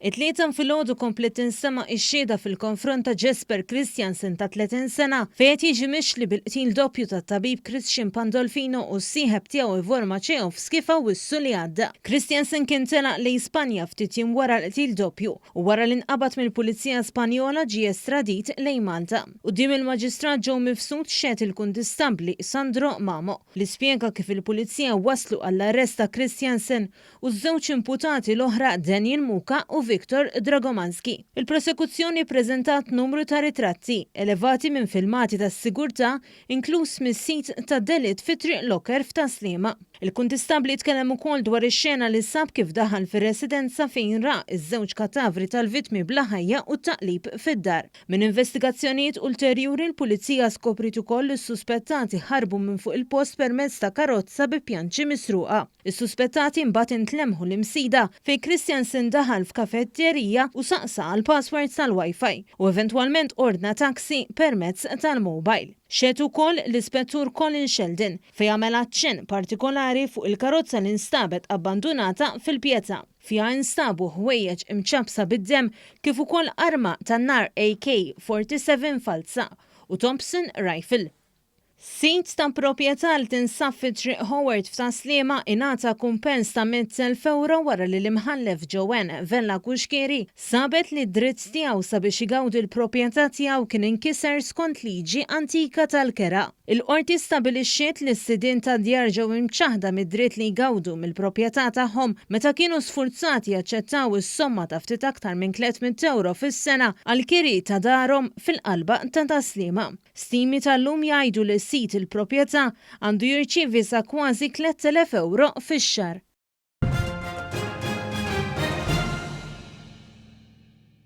It-Tlieta filgħodu kompliet tinstema' x-xhieda fil-konfront ta' Jesper Christiansen ta' 30 sena fejn qed jiġi mixli bil-qtil doppju tat-tabib Christian Pandolfino u s-sieħeb tiegħu Ivor Maciejowski f'Awwissu li għadda. Christiansen kien telaq lejn Spanja ftit jiem wara l-qtil doppju u wara li nqabad mill-Pulizija Spanjola ġie estradit lejn Malta. Quddiem il-Maġistrat Joe Mifsud xehed il-Kuntistabbli Sandro Mamo li spjega kif il-Pulizija waslu għall-arrest ta' Christiansen u ż-żewġ imputati l-oħra Daniel Muka u Viktor Dragomanski. Il-prosekuzzjoni ppreżentat numru ta' ritratti, elevati minn filmati tas-sigurtà, inkluż mis-sit tad-delitt fi Triq Locker f'Tas-Sliema. Il-Kuntistabbli tkellem ukoll dwar ix-xena li sab kif daħal fir-residenza fejn ra ż-żewġ katavri tal-vittmi bla ħajja u t-taqlib fid-dar. Minn investigazzjonijiet ulterjuri l-Pulizija skopriet ukoll li s-suspettati ħarbu minn fuq il-post permezz ta' karozza bi pjanċi misruqa. Is-suspettati imbagħad intlemħu l-Imsida fejn Christiansen daħal f'kafetterija u saqsa għall-passwords tal-Wi-Fi u eventwalment ordna taxi permezz tal-mobile. Xehed ukoll l-Ispettur Colin Sheldon fejn għamel aċċenn partikolari fuq il-karozza li nstabet abbandunata fil-Pietà. Fiha instabu ħwejjeġ imċappsa bid-demm kif ukoll arma tan-nar AK-47 falza u Thompson rifle. Sid ta' proprjetà li tinsab fi Triq Howard f'Tas-Sliema ingħata kumpens ta' 100,000 ewro wara li l-Imħallef Joanne Vella Cuschieri sabet li d-dritt tiegħu sabiex igawdi l-proprjetà tiegħu kien inkiser skont liġi antika tal-kera. Il-Qorti stabilixxiet li s-sidien tad-djar ġew imċaħħda mid-dritt li jgawdu mill-proprjetà tagħhom meta kienu sfurzati jaċċettaw is-somma ta' ftit aktar minn 300 ewro fis-sena għall-kiri ta' darhom fil-qalba ta' Tas-Sliema. Stimi tal-lum jgħidu li sid il-proprjetà għandu jirċievi sa kważi 3,000 ewro fix-xahar.